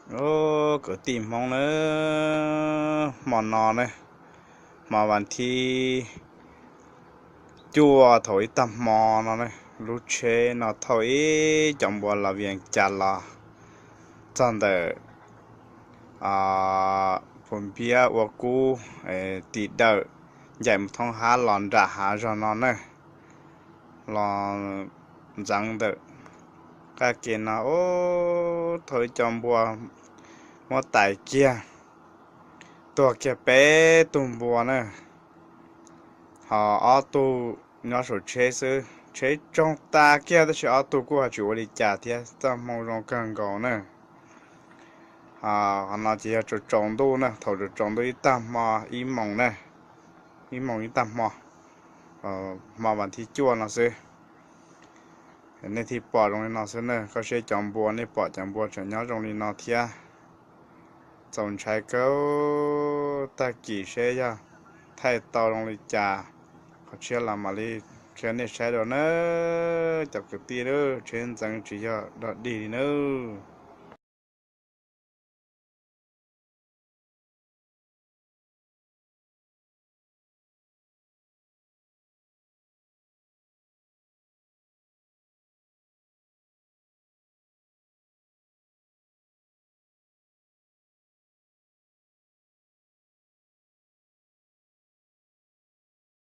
Ub, kwv tij Hmoob na, hmo no ne, hmo vas thib cuaj thaum ib tag hmo no ne, lub tsheb no thauj ib co npua los Vias Cas los txog ntawm Phuv Npiab ua kub, tim Dawm, ncaim mus thoob hab los nram hav zog no ne, los ntxeev ntawm qab ke no, ub, thauj ib co npua muab tais kiag, tuag kiag peb tug npua na, ho ob tug nyob saum tsheb xwb. Tsheb tsoo tas kiag tab sis ob tug kuj ho tsis ua li cas thiab, txoj hmoo zoo kawg nkaus na. Qhov no ces yog tsaus tsaus ntuj na, thaum tsaus tsaus ntuj ib tag hmo, ib moos na, ib moos ib tag hmo, hmo vas thib cuaj no xwb. Nej thiaj pom zoo li no xwb na, koj saib cov npua, nej pom cov npua tseem nyob zoo li no thiab. Txaus ntshai kawg, tag kis seb yog thaij tau zoo li cas, qhov tshiab los mam li qhia nej saib dua na, cov kwv tij, tsheb ntxeev tsis yog dog dig li nawb.